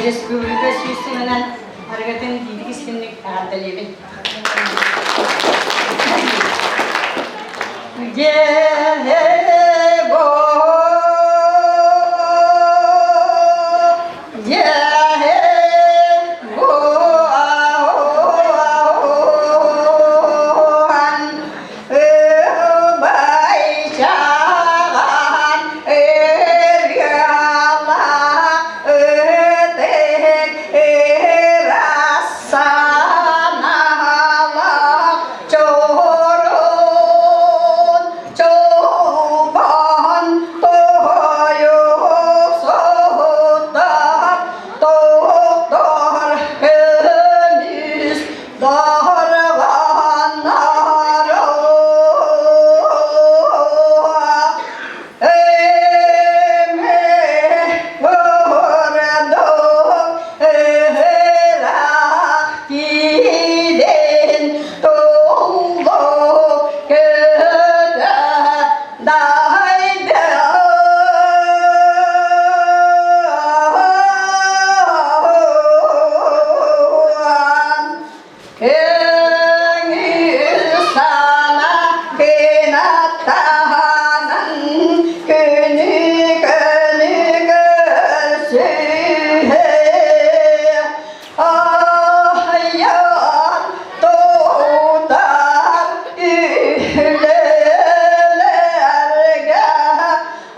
Республика сүүс сылынан арыгытын биирдик истинник эҕэрдэлиибин.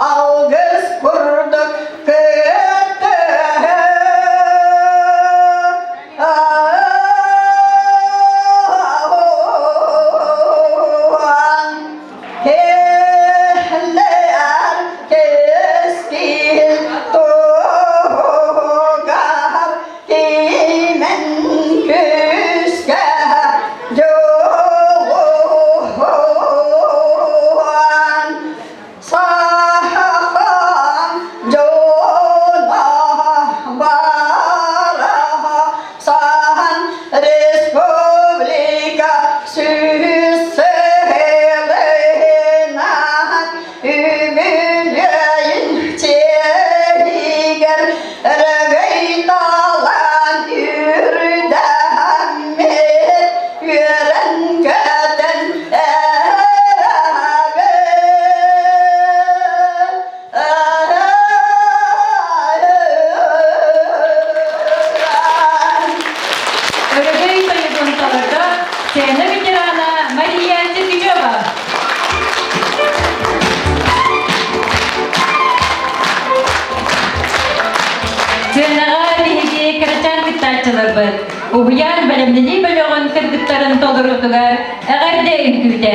Алгыс курдук Сахам дьоно барахсан республика сүүс сылынан үбүлүөйүн чиэһигэр өрөгөй талан үрдэммит үөрэн-көтөн Өрөгөй тойугун толордо сцена ветерана Мария Сергеева. Сценаҕа биһиги кырачаан кыттааччыларбыт Уһуйаан бэлэмнэнии бөлөҕүн кыргыттарын толоруутугар эҕэрдэ үҥкүүтэ.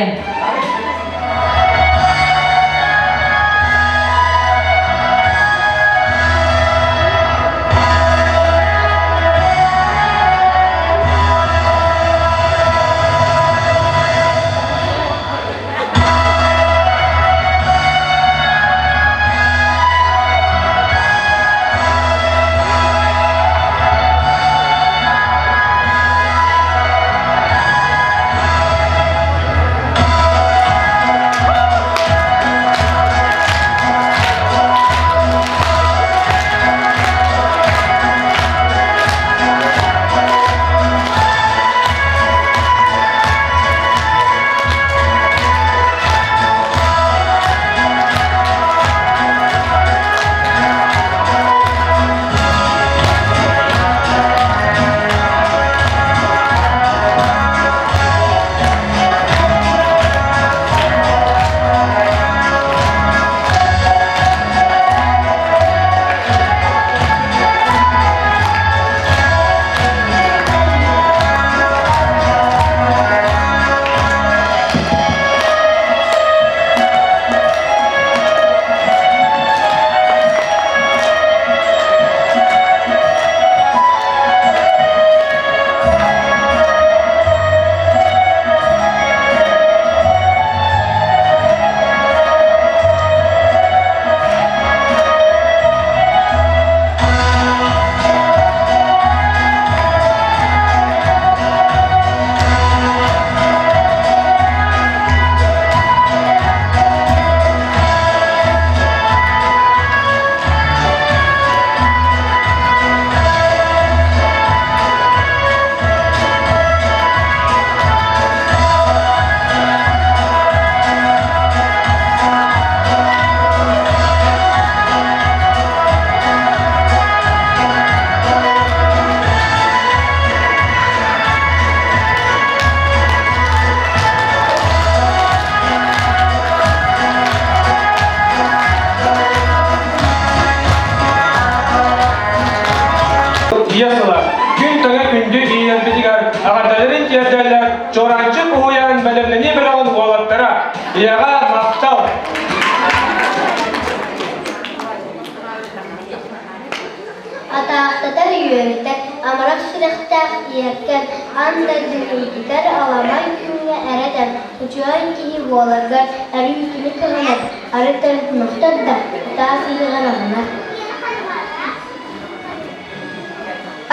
үөрэтэр, амарах сүрэхтээх ийэккэр, аан дойду иннигэр аламай күҥҥэ эрэтэр, үчүгэй киһи буоларгар өрүүтүнү кыһанар, арыт арыт мөхтөр да, ытаас иһиҕэр аһынар.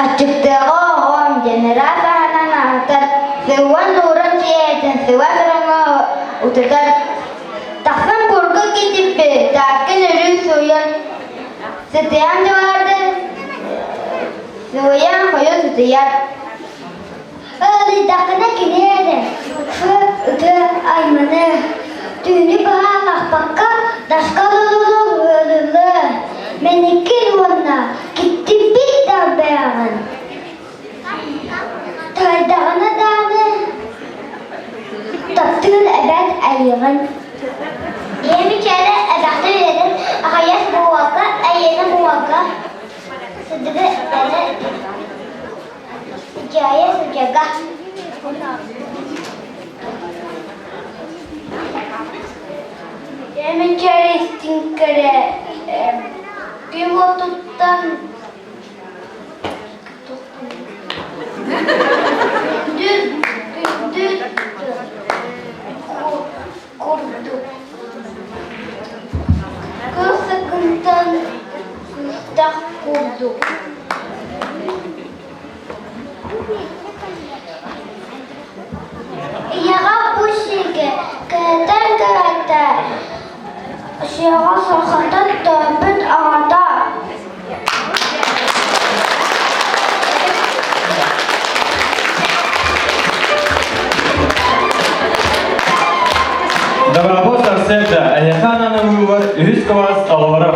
Аччыктыаҕа оҕом диэн ыраас аһынан аһатар, сыһыан ууран дьиэтин сылаас ороҥҥо утутар. Тахсан буорга киирдиппит, тааскын өрүү сууйан, сытыйан дьыбаарды, сылыйан хойу сытыйар. Ыалыйдаххына кини эрэ, ыксы ытыа айманы, түүнү быһа аахпакка таска олороллор ыарыылыы, мэниккин уонна киттиппит да бэйэҕин. Таайдаҕына даҕаны таптыыр эбээт эйиэҕин. Ийэм мичээрэ элбэхтэ үлэтин аҕыйах буолуохха, эйиэнэ буолуохха, сырдыгы эрэ Дьайа сылдьарга. Эмичэристиҥкэрэ күн уотуттан күндү күндү курдук кыл сыкынтан күстэх курдук. Ийэҕэ бу сиргэ кыһытан кыһата, сиэҕэ сахатан төрөппүт аҕата. Дорообо сарсыарда, эһиэхэ ананыллыбыт үһүс кылаас оҕолоро.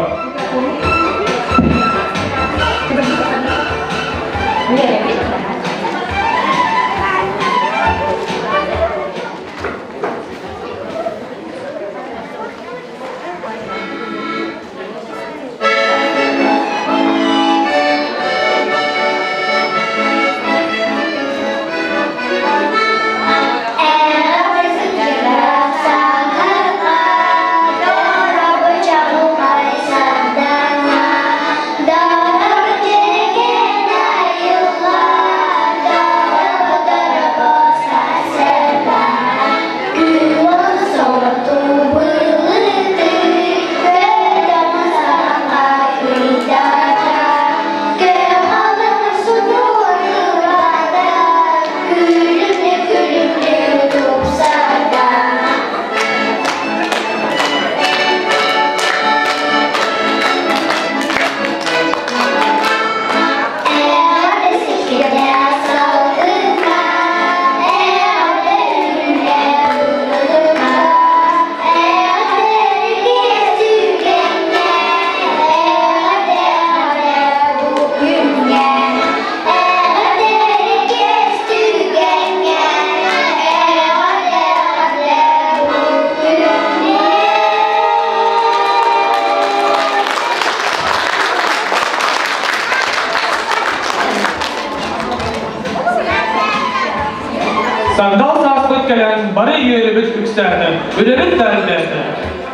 Сандал сааспыт кэлэн бары үөрүбүт үксээтэ, үлэбит да элбээтэ.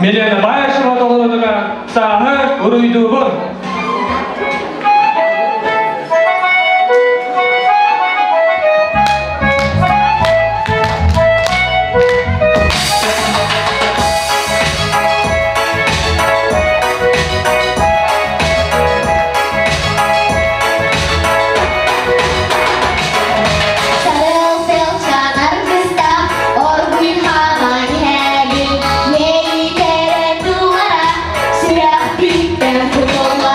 Милена Баишева толорутугар сааһы уруйдуубун! Сарыл-сылчан аргыстаах, оргуй хааман иһэбин, иэйиитэрэ туллара, сүрэхпиттэн кутуллара.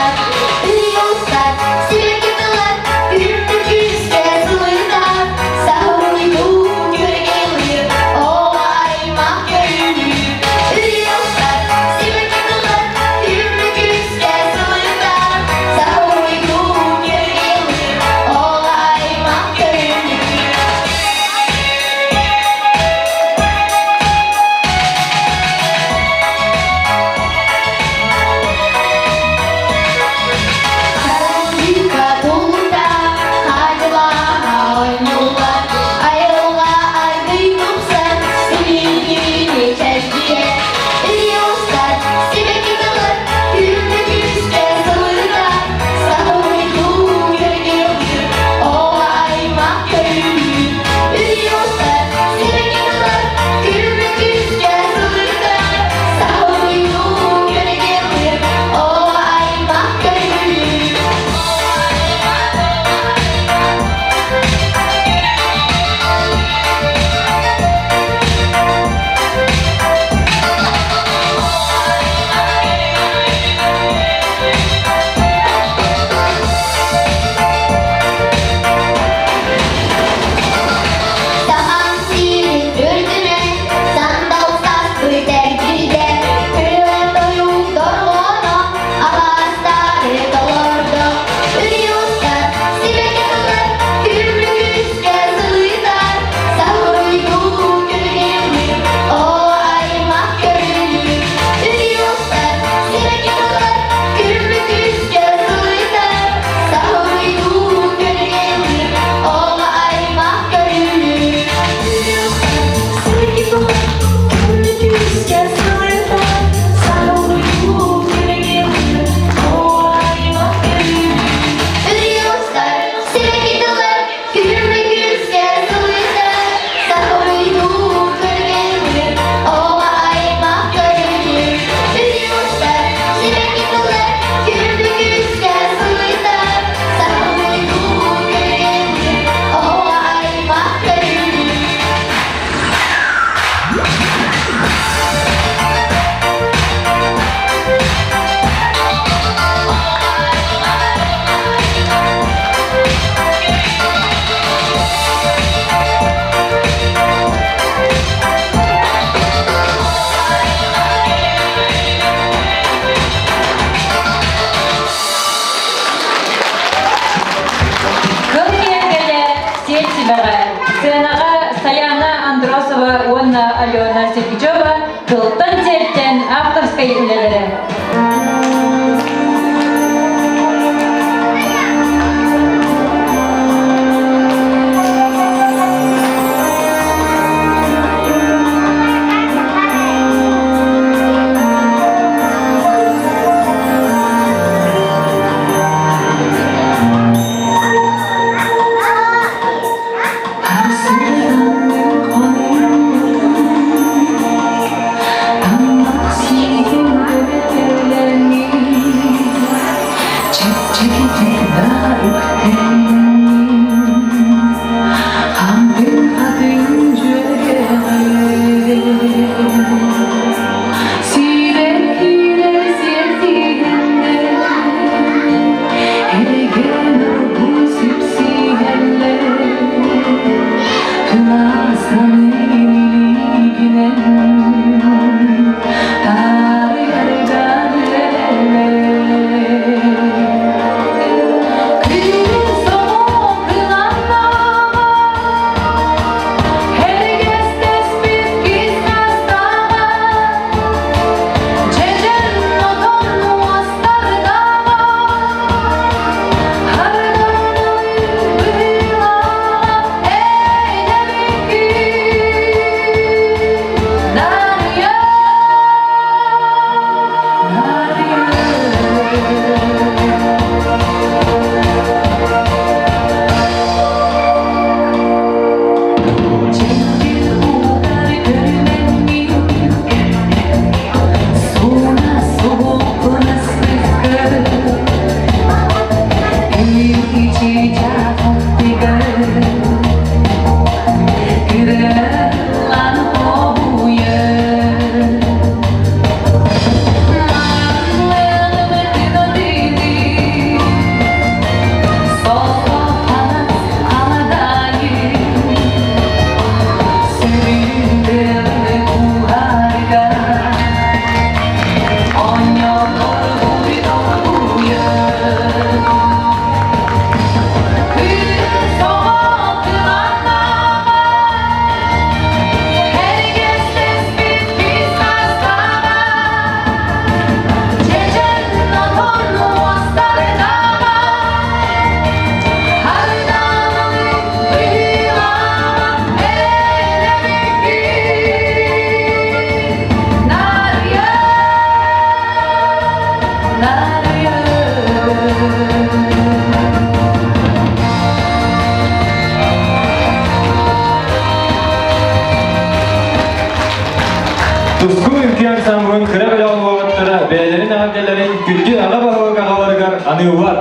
Туску үҥкүү ансамблын кыра бөлөҕүн уолаттара бэйэлэрин эҕэрдэлэрин күндү аҕа баһылык аҕаларыгар аныыллар.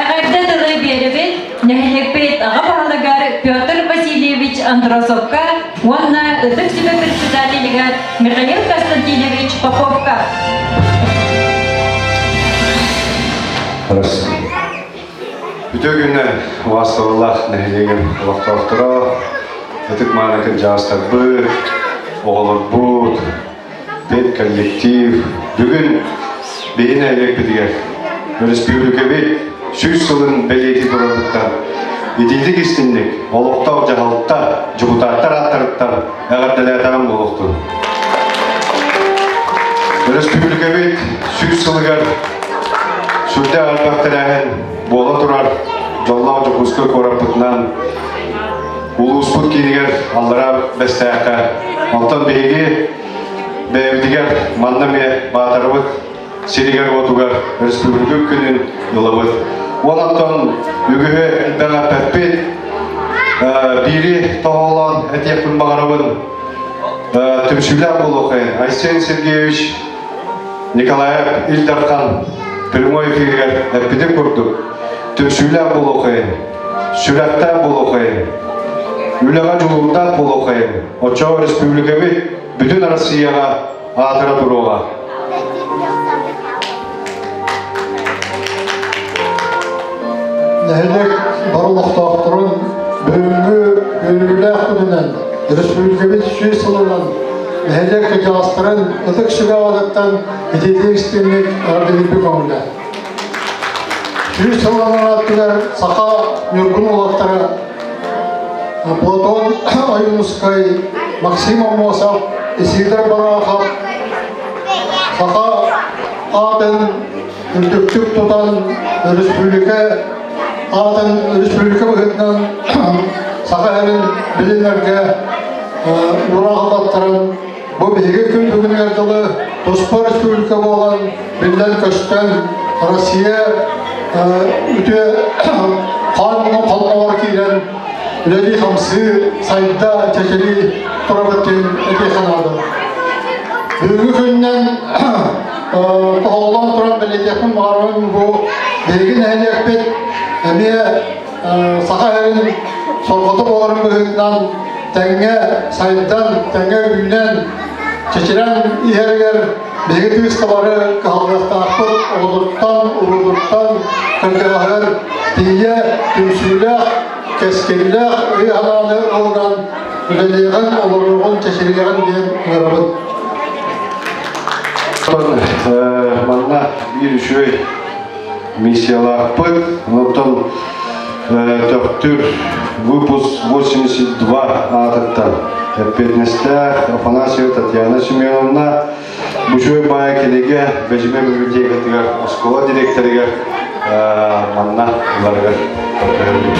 Эҕэрдэ тылы биэрэбит нэһилиэкпит аҕа баһылыгар Петр Васильевич Андросовка уонна Ытык Сүбэ председателигэр Михаил Константинович Поповка. Үтүө күннэр убаастабыллаах нэһилиэгин олохтоохторо, ытык мааны кырдьаҕастарбыт, оҕолорбут, педколлектив бүгүн биһи нэһилиэкпитигэр өрөспүүбүлүкэбит 100 сылын бэлиэтии турарыттан итиитик истинник олохтоох дьаһалта дьокутааттар ааттарыттан эҕэрдэлээтэҕим буолуохтун. Өрөспүүбүлүкэбит 100 сылыгар сүрдээх элбэх тэрээһин. турар дьоллоох Дьокуускай куораппытынан улууспут киинигэр аллараа Бэстээххэ. Онтон биһиги бэйэбитигэр манна эмиэ Баатарабыт сиригэр-уотугар республика күнүн ылабыт. Онтон үгүһү элбэҕи эппэппит, биири тоһоҕолоон этиэхпин баҕарабын. Түмсүүлээх буолуоххайын. Айсен Сергеевич Николаев Ил Дархан прямой эфиригэр эппитин курдук, түмсүүлээх буолуоххайын, сүрэхтээх буолуоххайын, үлэҕэ дьулуурдаах буолуоххайын, оччоҕо республикабыт бүтүн Россияҕа аатыра туруоҕа. Нэһилиэк бары олохтоохторун бүгүҥҥү үөрүүлээх күнүнэн республикабыт 100 сылынан нэһилиэк кырдьаҕастарын ытык сүбэ аатыттан итиитик истиҥник эҕэрдэлиирбит көҥүлэ. 100 сылынан ааттыгар саха ньургун уолаттара Платон Ойуунускай, Максим Аммосов, Исидор Барахов саха аатын үрдүктүк тутан республика аатын республика быһыытынан саха сирин билинэргэ уураах бу биһиги күн бүгүнүгэр дылы туспа республика буолан биллэн-көстөн Россия үтүө хаан холбоҕор киирэн үлэлии-хамсыы, сайда, чэчирии турабыт диэн этии санаатым. Бүгүҥҥү күнүнэн тоһоҕолоон туран бэлиэтиэхпин баҕарабын бу биһиги нэһилиэкпит эмиэ саха сирин сорҕото буоларын быһыытынан тэҥҥэ сайдан, тэҥҥэ үүнэн, чэчирэн иһэригэр биһиги тыыстабары кыһалҕыахтаахпыт оҕотуттан, уруутуттан кырдьаҕаһыгар тиийэ түмсүүлээх, кэскиллээх өйү-санааны ылынан үлэлиэҕин, олоруоҕун, чэчириэҕин диэн ыҥырабын. Манна биир үчүгэй миссиялаахпыт. Онтон Төхтүр выпуск 82 аатыттан эппиэтинэстээх Афанасьева Татьяна Семеновна Бучуой баайа кинигэ Бэдьимэ библиотекатыгар оскуола директорыгар манна ыларыгар көрдөһөбүн.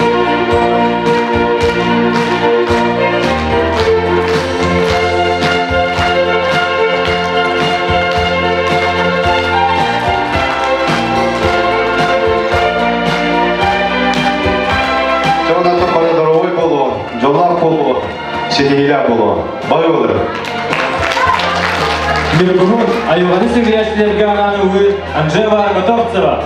Дьоннорто бары доровой болуо, дьоллоох буолуо, ситиһиилээх болуо. Бары болар. Ньургуһун айылҕаны сүгүрүйээччилэргэ анаан ылыы Анжела Готовцева.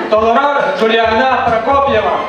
Толорор Джулиана Прокопьева.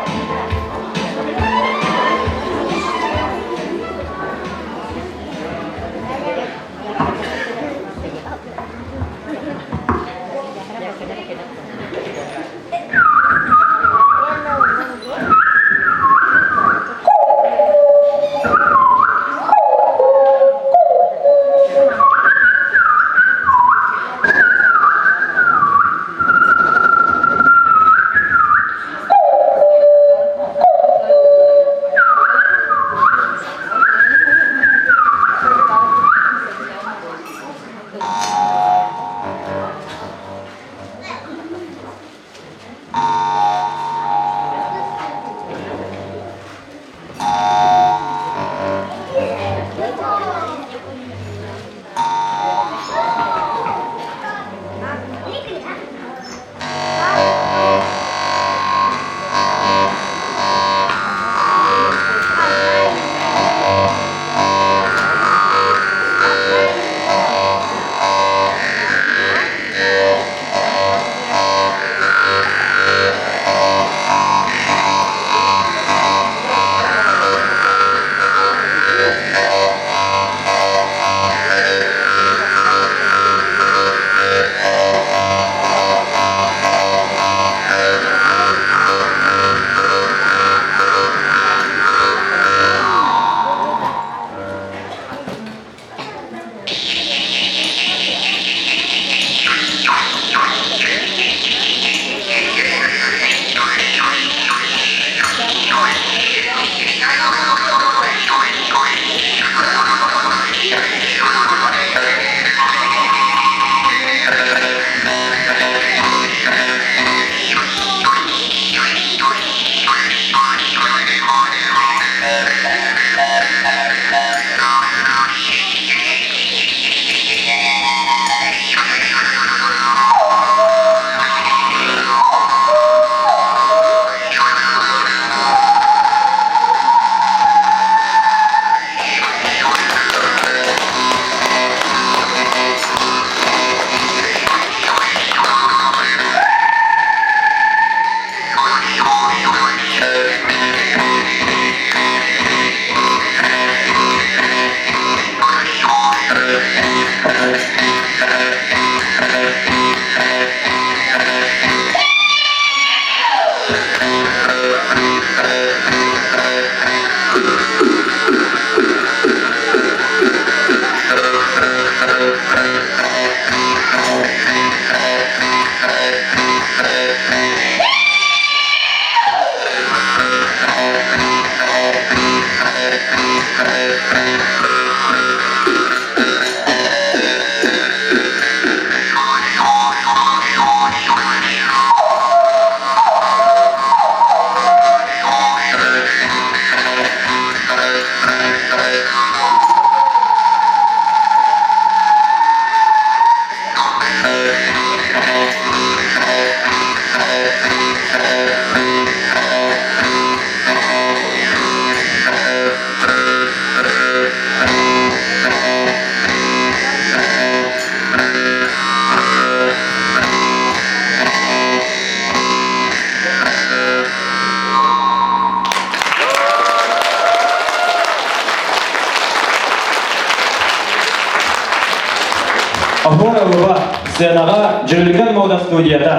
Оһуор Ылыба сценаҕа Дьүрүлгэн мода студията.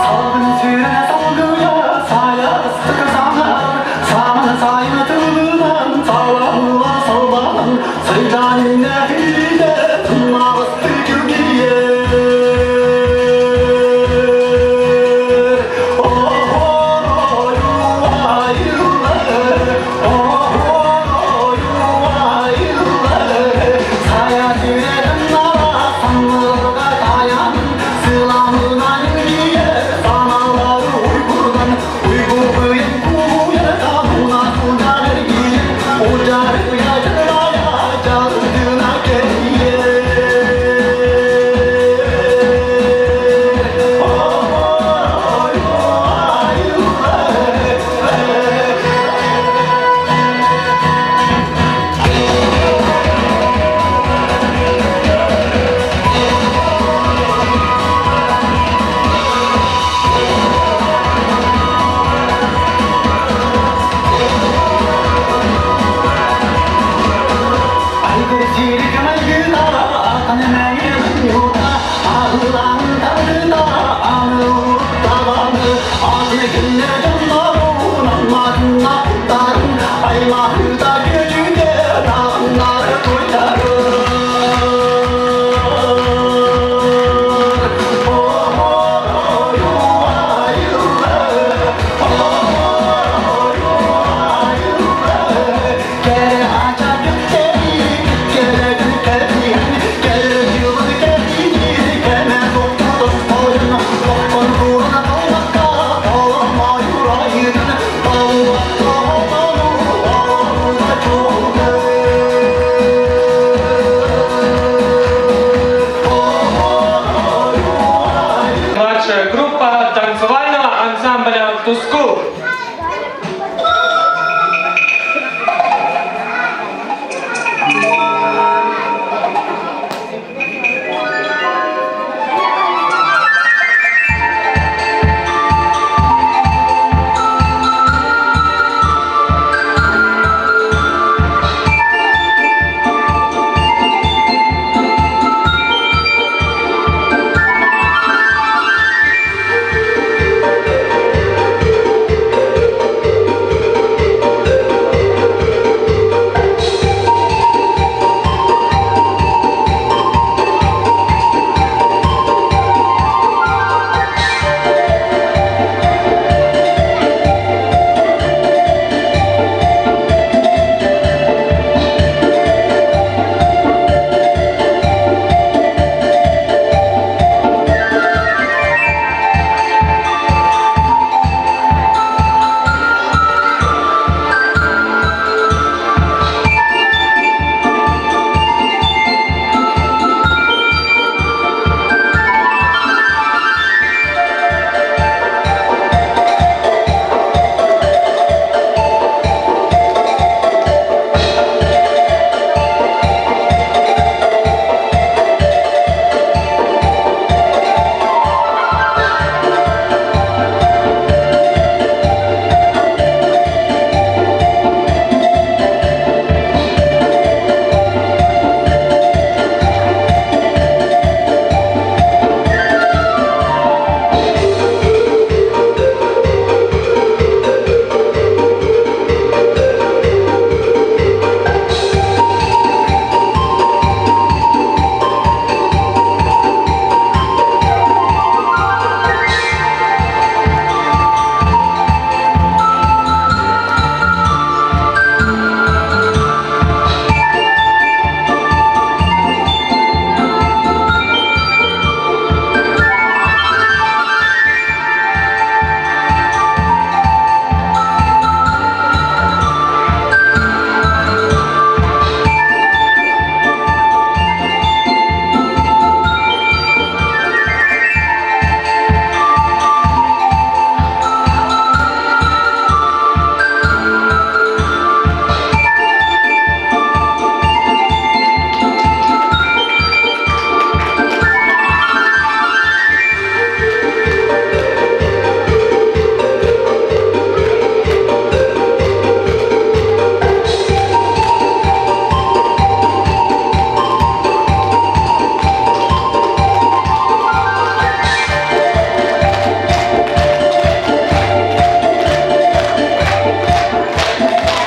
Салгын сүүрэ салгыйа, сайа ыстык Туску!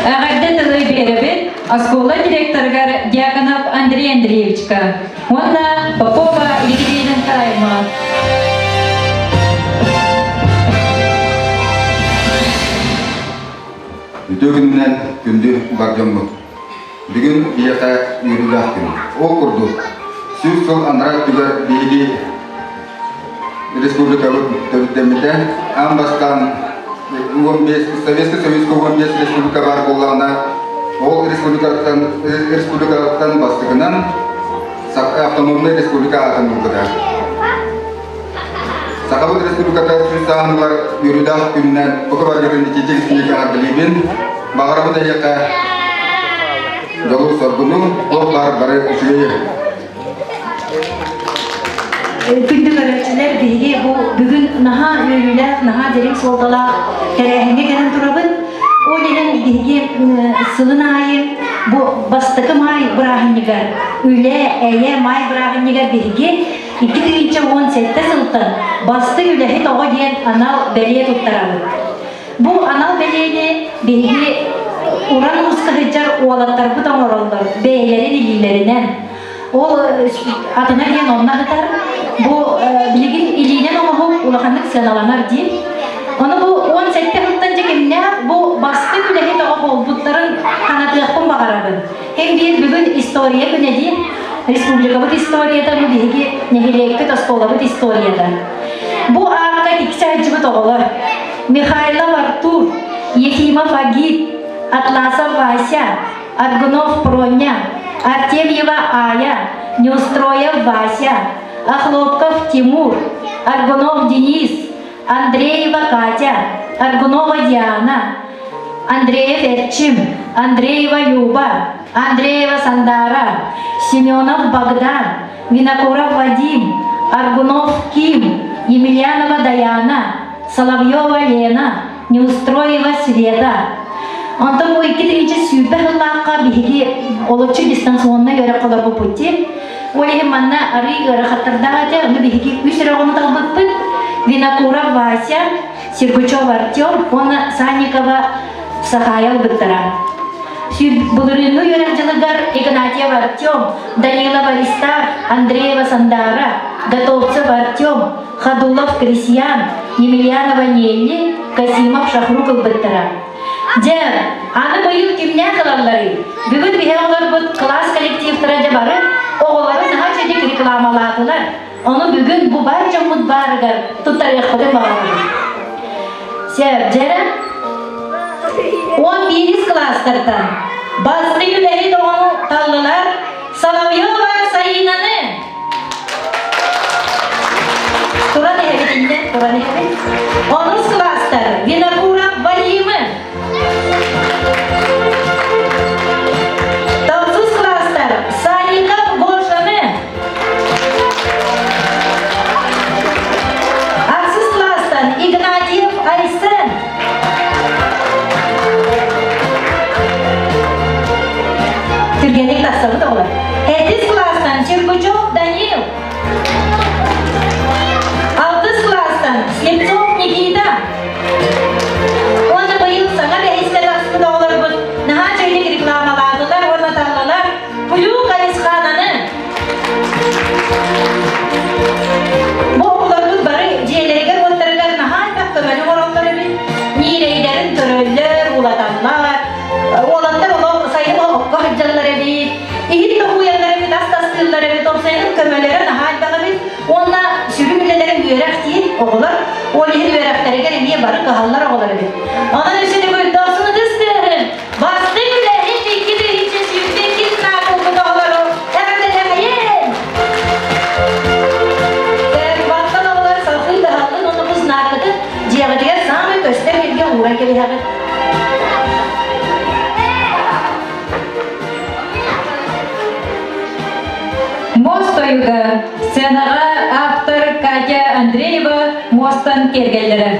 Эҕэрдэ тылы биэрэбит оскуола директорыгар Дьяконов Андрей Андреевичка уонна Попова Екатерина Николаевна. Үтүө күнүнэн күндү бар дьоммут. Бүгүн биһиэхэ үөрүүлээх күн. Ол курдук, 100 сыл анараа өттүгэр биһиги республикабыт төрүттэммитэ. Аан бастаан 15 Советский Союзка 15 республика баар буоллаҕына, ол республикаттан, республикаттан бастакынан автономнай республика аатын ылбыта. Сахабыт Республиката сүүс сааһыныгар үөрүүлээх күнүнэн бука барыгытын итиитик истиҥник эҕэрдэлиибин. Баҕарабын эһиэхэ дьолу-соргуну, туох баар бары үчүгэйи. Күндү көрөөччүлэр, биһиги бу бүгүн наһаа үөрүүлээх, наһаа дириҥ суолталаах тэрээһиҥҥэ кэлэн турабыт. Ол иһин биһиги сылын аайы бу бастакы маай бырааһынньыгар, үлэ, эйэ маай бырааһынньыгар биһиги 2017 сылтан бастыҥ үлэһит оҕо диэн анал бэлиэ туттарабыт. Бу анал бэлиэни биһиги уран ууска сылдьар уолаттарбыт оҥороллор бэйэлэрин илиилэринэн. Ол атына диэн онно аһытар. Бу билигин илиинэн оҥоһук улаханнык сыаналанар диэн. Ону бу 17 сылтан дьэ кимнээх бу бастыҥ үлэһит оҕо буолбуттарын ханатыахпын баҕарабын. Һин биир бүгүн история күнэ диэн республикабыт историята бу биһиги нэһилиэкпит оскуолабыт историята. Бу аакка тиксэ сылдьыбыт оҕолор Михайлов Артур, Ефимов Агит, Атласов Вася, Аргунов Проня, Артемьева Ая, Неустроев Вася, Охлопков Тимур, Аргунов Денис, Андреева Катя. Аргунова Диана, Андреев Эрчим, Андреева Люба, Андреева Сандара, Семенов Богдан, Винокуров Вадим, Аргунов Ким, Емельянова Даяна, Соловьева Лена, Неустроева Света. Онтон бу 2-3 сүүрбэ сыллаахха биһиги олоччу дистанционнай үөрэх олорбуппут дии. Ол иһин манна арыый ыарахаттардаах этэ, ону биһиги үс эрэ оҕону талбыппыт. Винокуров Вася, Сергучев Артем уонна Санникова Сахая ылбыттара. Былырыыҥҥы үөрэх дьылыгар Игнатьев Артем, Данилов Аристарх, Андреева Сандара, Готовцев Артем, Хадулов Крисьян, Емельянова Нелли, Касимов Шахрук ылбыттара. Дьэ, аны быйыл кимнээх ылалларый? Бүгүн биһи оҕолорбут кылаас коллективтара дьэ бары оҕолору наһаа үчүгэй рекламалаатылар. Ону бүгүн бу бар дьоммут баарыгар туттарыахпытын баҕарабыт. Сөп, дьэрэ. 11 кылаастартан бастыҥ үлэһит оҕону таллылар Соловьева Саинаны. Туран иһэбит иннэ, туран иһэбит. Онус кылаастар Винокуров Вадимы. Тохсус кылаастар Санников Гошаны. Ахсыс кылаастан Игнатьев Айсен. Түргэнник тахсабыт оҕолор. Этис кылаастан Чиркучев Данил. Алтыс кылаастан Слепцов Никита. Уонна быйыл саҥа бэһискэ тахсыбыт оҕолорбут наһаа үчүгэйдик рекламалаатылар уонна таллылар Плюк Айысхаананы. Бу оҕолорбут бары дьиэлэригэр-уоттарыгар наһаа элбэх көмөнү оҥороллор эбит. Ньиирэйдэрин көрөллөр, уулаталлар. Уолаттар олох сайын окко сылдьаллар эбит. Иһит тоһуйаллар эбит, ас тастыыллар эбит. Ол сайын көмөлөрө наһаа элбэх эбит. Уонна сүрүн үлэлэрин үөрэх диир оҕолор. Ол иһин үөрэхтэригэр эмиэ бары кыһаллар оҕолор эбит. Онон өссө төгүл дохсун ытыс тыаһын Бастыҥ үлэһит 2022 наакылбыт оҕолору эҕэрдэлэһэйин! Баттан оҕолор салгыы кыһаллын уонна бу знаккытын дьиэҕитигэр саамай көстөр сиргэ ууран кэбиһэҕит. Мост тойуга сценаҕа автор Катя Андреева муостан киэргэллэрэ.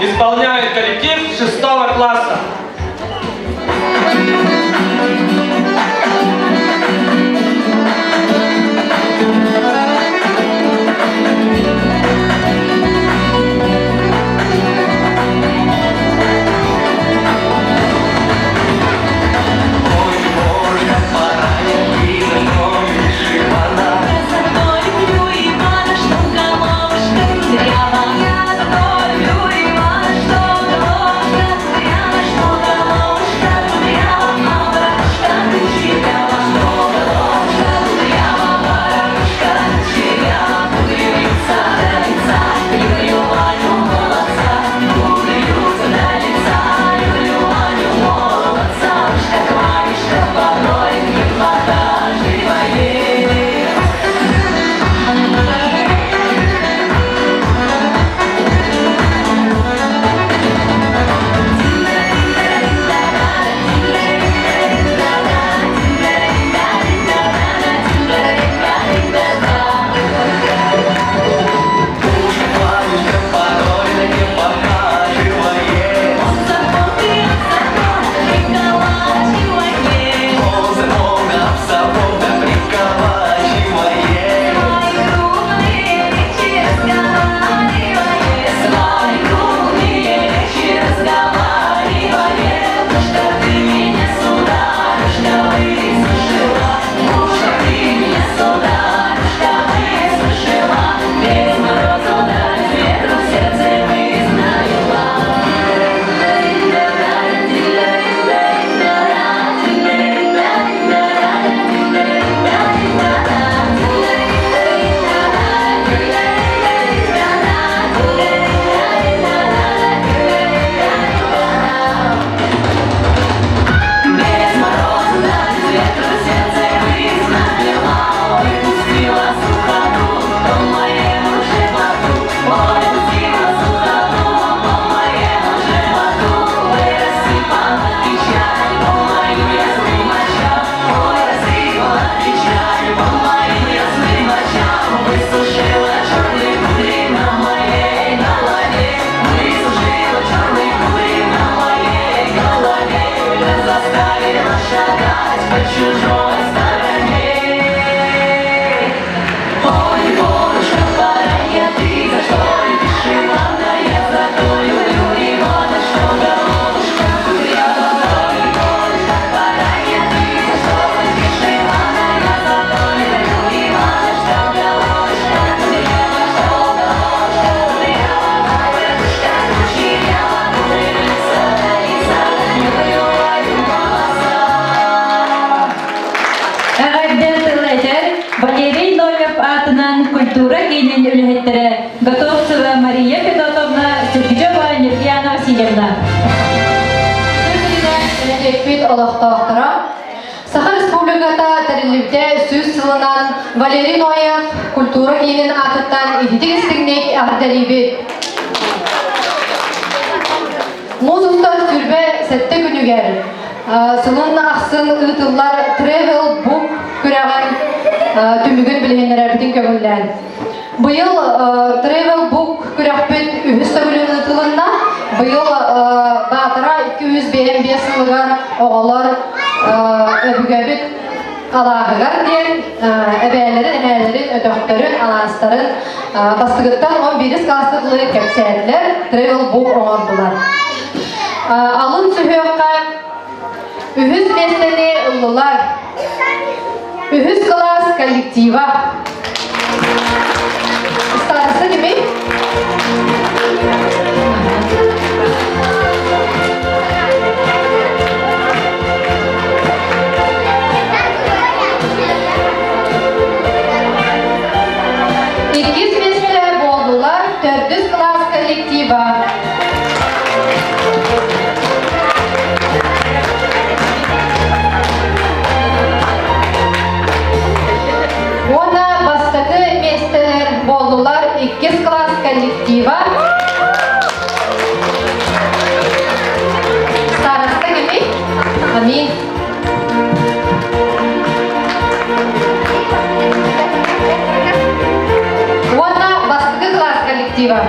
Исполняет коллектив шестого класса. Эҕэрдэ тыл этэр Валерий Ноев аатынан культура киинин үлэһиттэрэ Готовцева Мария Федотовна, Сергеева Нюргияна Васильевна. Нэһилиэкпит олохтоохторо Саха Республиката тэриллибитэ сүүс сылынан Валерий Ноев культура киинин аатыттан ититик-истиҥник эҕэрдэлиибит. Муус устар 27 күнүгэр сылын ахсын ыытыллар Travel Book күрэҕин түмүгүн билиһиннэрэрбитин көҥүллээн. Быйыл Travel Book күрэхпит үһүс төгүлүн ыытылынна. Быйыл Баатара 255 сылыгар оҕолор өбүгэбит алааһыгар диэн эбээлэрин, эһээлэрин, өтөхтөрүн, алаастарын бастыгыттан 11 кылааска дылы кэпсээтилэр, travel book оҥордулар. Алын сүһүөххэ үһүс миэстэни ыллылар. Үһүс кылаас коллектива. Староста кимий? Иккис миэстэ буоллулар төрдүс кылаас коллектива. Уонна бастакы миэстэлэр буоллулар иккис кылаас коллектива. Староста кимий? Амин. Уонна бастакы кылаас коллектива.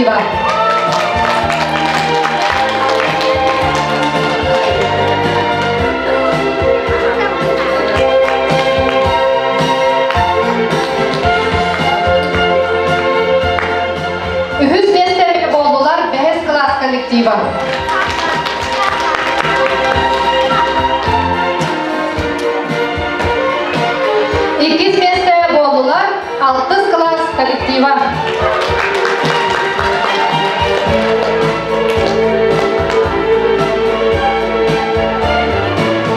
коллектива. Үһүс миэстэни буоллулар бэһис кылаас коллектива. Иккис миэстэ буоллулар алтыс кылаас коллектива.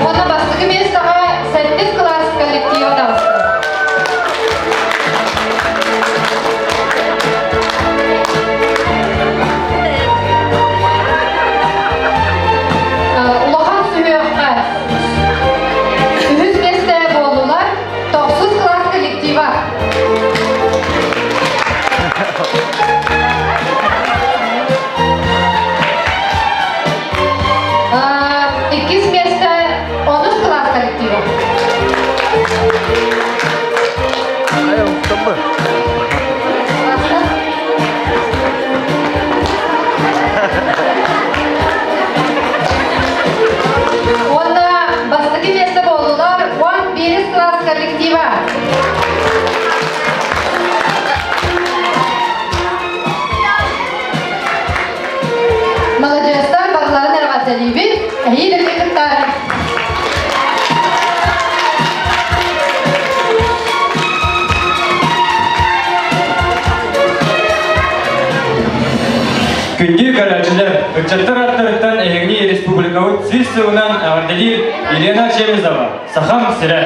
Уонна бастакы миэстэҕэ сэттис кылаас коллектива таҕыста. Улахан сүһүөххэ үһүс миэстэ буоллулар тохсус кылаас коллектива. Иккис миэстэ онус кылаас коллектива. Уонна бастакы миэстэ буоллулар 11 кылаас коллектива. Маладьыастар барыларын эҕэрдэлиибит, эһиил эмиэ кыттаарыҥ. Күндү көрөөччүлэр, ыччаттар аттарыттан эһигини республикабыт сүүс сылынан эҕэрдэлиир Елена Чемезова, Сахам сирэ.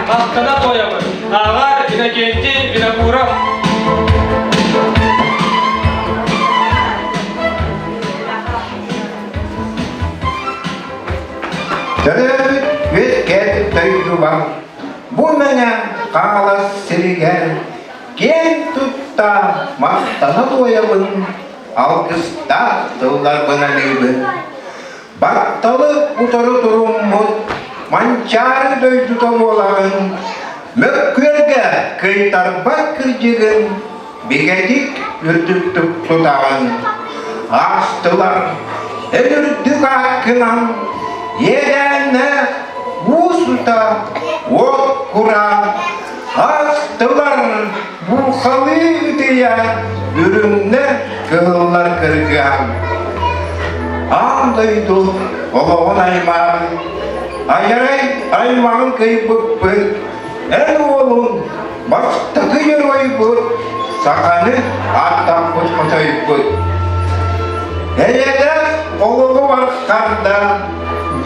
Махтана тоябын. Ааҕар Иннокентий Винокуров. Төрөөбүт үөскээбит дойдубар бу мэҥэ Хаҥалас сиригэр киэн тутта махтана туойабын, алгыстаах тылларбын аныыбын. Батталы утары туруммут Манчаары дойдута буолаҕын, Мөккүөргэ кыайтарбат кырдьыгын бигэтик үрдүктүк тутаҕын. Аастылар эн үрдүк ааккынан иэдээннээх уу сута уот кураан Аастылар буухалыы ытыйа үрүҥнэр кыһыллар кыргыһан Аан дойду олоҕун аймаан айарай аймаҕын кыйбыппыт эн уолун бастакы геройбут саханы ааттаппыт хотойбут Эйэлээх олоҕу бархарда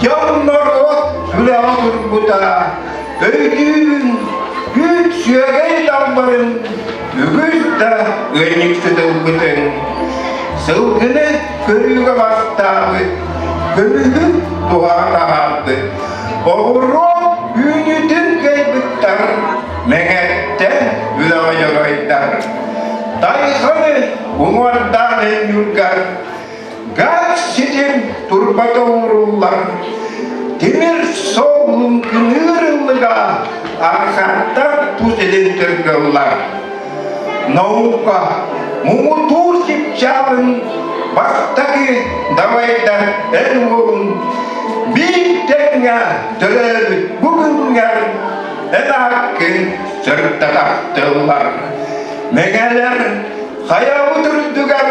дьон норуот сүрэҕэ турбута Өйдүүн, үүт сүөгэй далбарын үгүс да ыанньыксыт ылбытын, сылгыны көрүүгэ бастаабыт, көмүһү туһаҕа таһаарбыт, оҕуруо үүнүүтүн кыайбыттар, мэҥэттэн үлэҕэ дьоруойдар. Тайҕаны уҥуордаан энньургар Газ ситим турбата ууруллар, тимир суол лыҥкыныыр ыллыга архаттар тус илин тыргыллар. Наука муҥутуур чыпчаалын бастакы давайдар эн уолун биир тэҥҥэ төрөөбүт бу күҥҥэр эн ааккын сырдатахтыллар. Мэҥэлэр Хайабыт үрдүгэр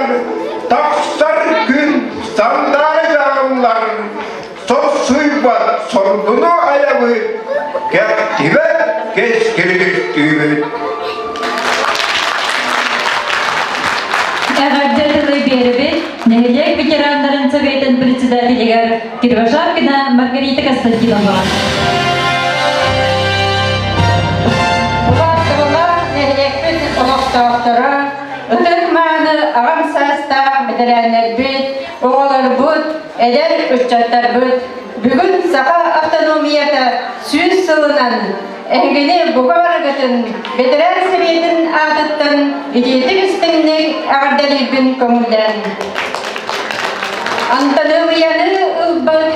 тахсар күн сандаара дьаҕыллар, сорсуйбат соргуну айабыт, кэхтибэт кэскили түстүүбүт. Эҕэрдэ тылы биэрэбит нэһилиэк ветераннарын советын председателигэр Кривошапкина Маргарита Константиновнаҕа. Убаастабыллаах нэһилиэкпит олохтоохторо, ытык-мааны аҕам саастаах бэтэрээннэрбит, оҕолорбут, эдэр ыччаттарбыт бүгүн Саха автономията 100 сылынан эһигини бука барыгытын бэтэрээн сэбиэтин аатыттан итиитик истиҥник эҕэрдэлиирбин көҥүллээн. Антоновияны ылбыт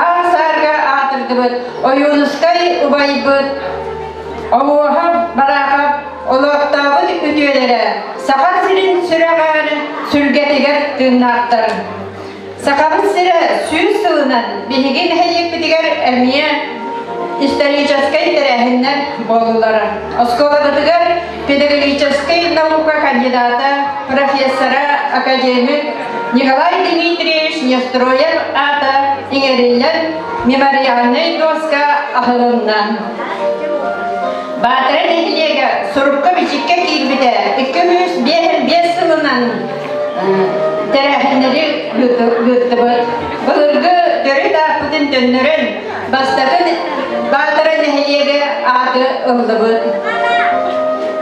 аар-саарга аатырдыбыт Ойуунускай убайбыт Оһуоһап Бараахап олохтообут үтүөлэрэ Саха сирин сүрэҕэр, сүргэтигэр тыыннаахтар. Сахабыт сирэ 100 сылынан биһиги нэһилиэкпитигэр эмиэ историческай тэрээһиннэр буоллулар. Оскуолабытыгар педагогическай наука кандидата, профессора, академик Николай Дмитриевич Невстроев аата иҥэриллэн мемориальнай доска аһылынна. Баатара нэһилиэгэ сурукка-бичиккэ киирбитэ 255 сылынан тэрээһиннэри ыыттыбыт. Былыргы төрүт ааппытын төннөрөн, бастакы Баатара нэһилиэгэ ааты ыллыбыт.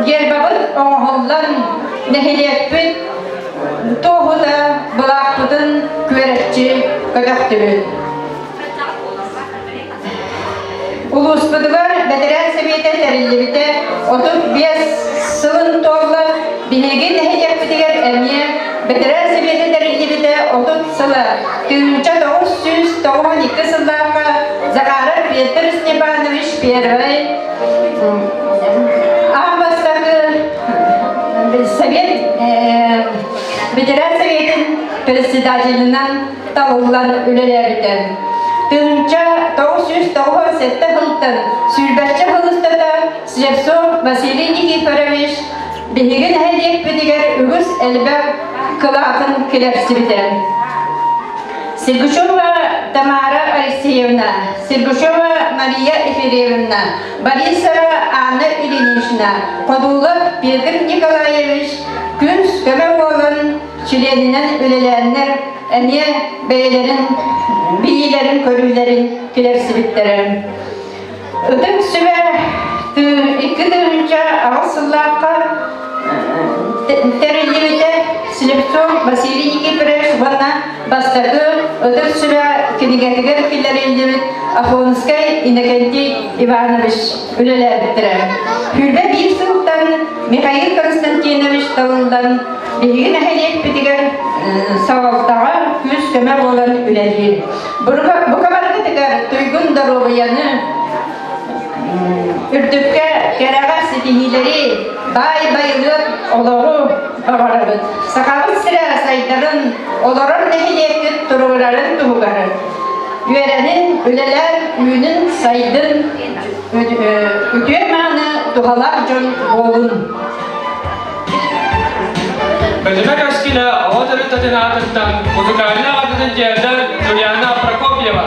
Гербабыт оҥоһуллан, нэһилиэкпит туоһута былаахпытын күөрэччи көтөхтүбүт. Улууспутугар бэтэрээн сэбиэтэ тэриллибитэ 35 сылын туолла. Биһиги нэһилиэкпитигэр эмиэ бэтэрээн сэбиэтэ тэриллибитэ 30 сыла. 1992 сыллаахха Захаров Петр Степанович Первый аан бастакы совет ветеран советын председателинэн талыллан үлэлээбитэ. 1997 сылтан сүүрбэччэ сыл устата Слепцов Василий Никифорович биһиги нэһилиэкпитигэр үгүс элбэх кылаатын килэрсибитэ. Сергучева Тамара Алексеевна, Сергучева Мария Ефимовна, Борисова Анна Ильинична, Ходулов Петр Николаевич күн көмө буолан чилиэнинэн үлэлээннэр эмиэ бэйэлэрин билиилэрин-көрүүлэрин килэрсибиттэрэ. Ытык сүбэ 2008 сыллаахха тэриллибитэ Слепцов Василий Никифорович уонна бастакы Ытык сүбэ кинигэтигэр киллэриллибит Афонскай Иннокентий Иванович үлэлээбиттэрэ. 21 сылтан Михаил Константинович талыллан биһиги нэһилиэкпитигэр салалтаҕа күүс-көмө буолан. талыллан үлэлиир. Бука барыгытыгар туйгун доруобуйаны, үрдүккэ кэрэҕэ ситиһиилэри, баай байылыат олоҕу баҕарабыт. Сахабыт сирэ сайдарын, олорор нэһилиэккит туругурарын туһугар үөрэнин, үлэлээн, үүнүн, сайдын, үтүө мааны туһалаах дьон буолун. Бэдьимэ Каскина оҕо төрүттэтин аатыттан музыкальнай аҕатытын тиэрдэр Джулиана Прокопьева.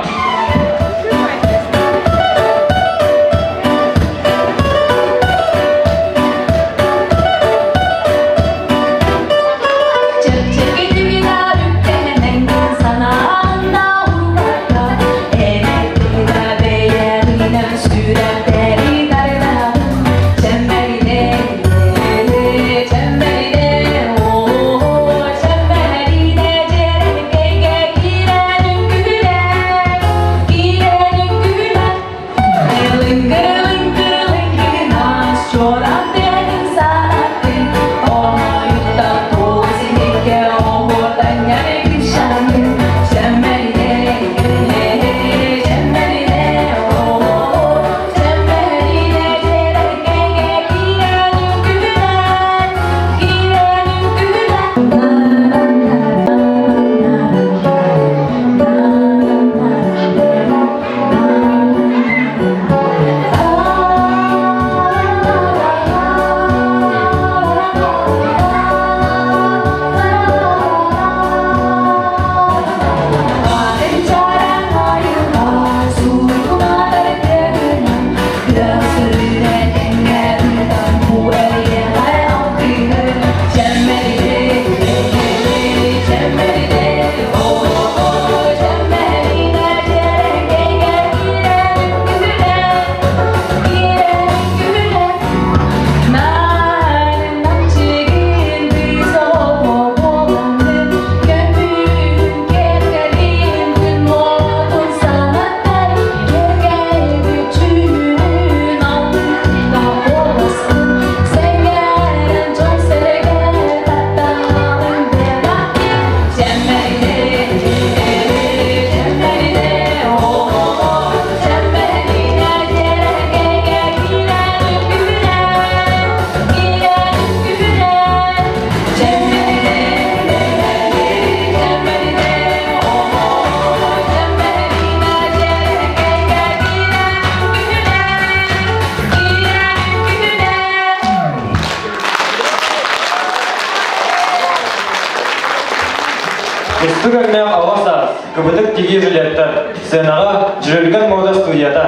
Кустук өҥнөөх оҕо саас, кыбытык тигии жилеттар, сценаҕа Дьүрүлгэн мода студията.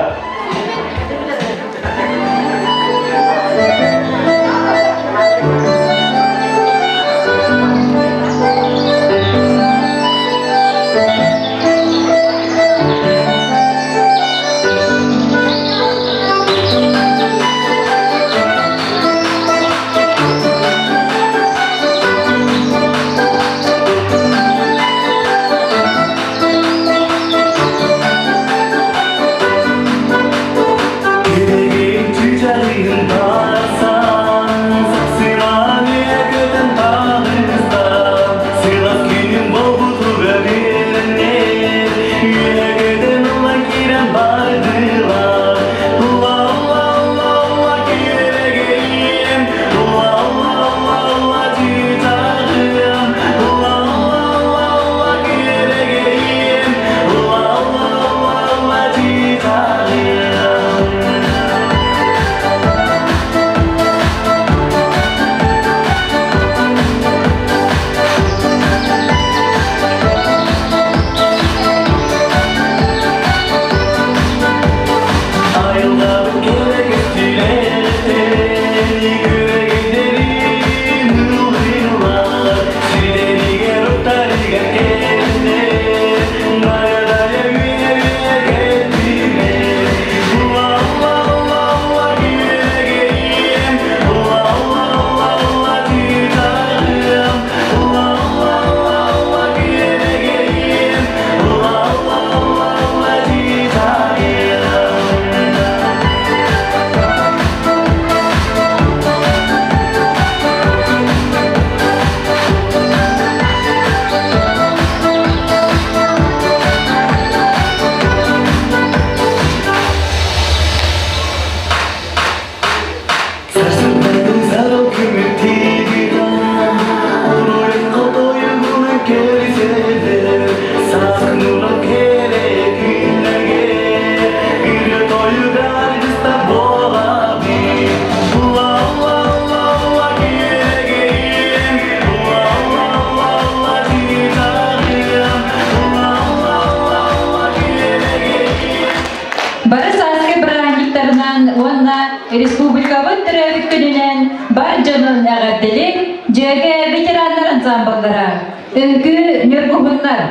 Бары сааскы бырааһынньыктарынан уонна республикабыт төрөөбүт күнүнэн бар дьонун эҕэрдэлиир дьүөгэ ветераннар ансамбллара Үҥкүү ньургуһуннар.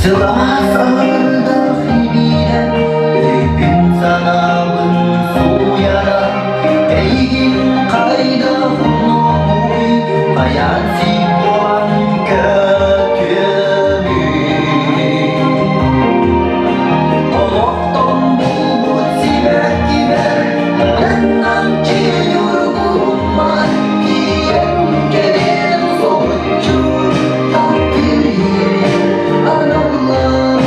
Сылаас ардах ибиирэн, өйбүн-санаабын сууйара, эйигин хайдах умнуомуй, хайаан сиик буолан көтүөмүй? Олохтон булбут сибэккибэр намчы ньургуһуммар тиийэн кэлиэм соһуччу таптыыр аналлаах.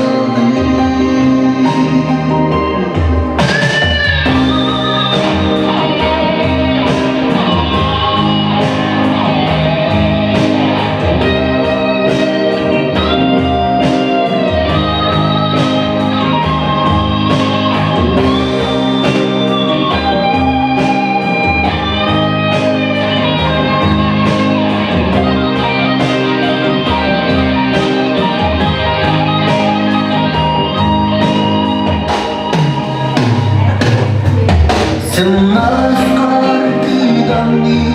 Сымнас хартыыданныы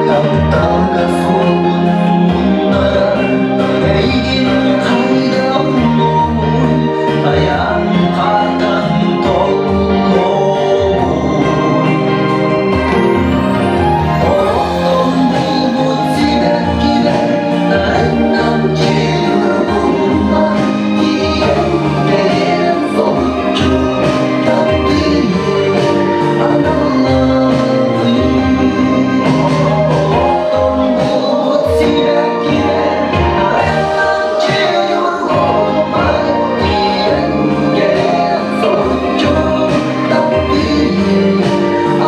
тапталга суолбун муннарар эйигин хайдах умнуомуй айан хаартан толлуомуй Олохтон булбут сибэккилэр нарыннан чыырбыллар тиийэн кэлиэм соһуччу таптыыр аналлаах Олохтон булбут сибэккилэр нарыннан чыырбыллар тиийэн кэлиэм соһуччу таптыыр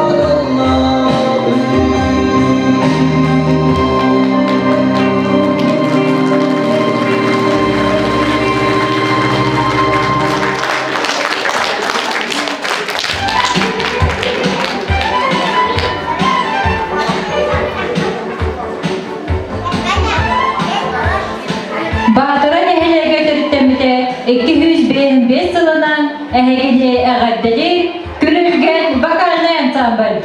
аналлаах Баатара нэһилиэгэ төрүттэммитэ 255 сылынан эһигини эҕэрдэлиир Күрүлгэн вокальнай ансамбль.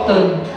буолуохтун!